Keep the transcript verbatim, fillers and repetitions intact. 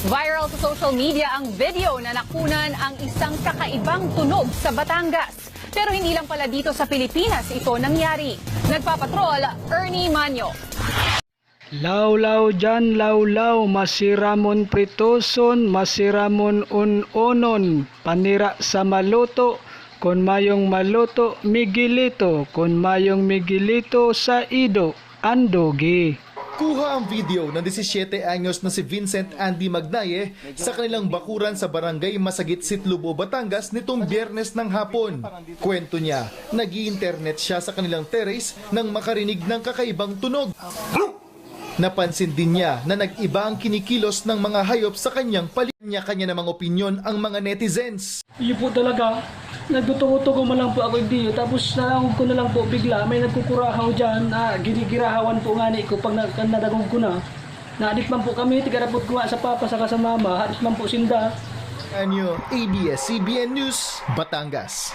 Viral sa social media ang video na nakunan ang isang kakaibang tunog sa Batangas. Pero hindi lang pala dito sa Pilipinas ito nangyari. Nagpapatrol, Ernie Manyo. Lawlaw dyan, lawlaw, masiramon pritoson, masiramon un-onon, panira sa maluto, kun mayong maluto, migilito, kun mayong migilito, sa ido, andogi. Kuha ang video ng disisiete anyos na si Vincent Andy Magnaye sa kanilang bakuran sa barangay Masagit, Sitlobo, Batangas nitong Biyernes ng hapon. Kwento niya, nag-i-internet siya sa kanilang terrace nang makarinig ng kakaibang tunog. Napansin din niya na nag-iba ang kinikilos ng mga hayop sa kanyang paligid. Kanya-kanya namang opinyon ang mga netizens. Iyo po talaga, nagtutugod-tugod man lang po ako igdiyo, tapos narangog ko na lang po bigla, may nagkukurahaw dyan, ah, ginigirahawan po ngani ko pag na, nadagog ko na. Nadit man po kami, tigarapot ko nga sa papa saka sa mama, hadit man po sinda. Anyo, A B S C B N News, Batangas.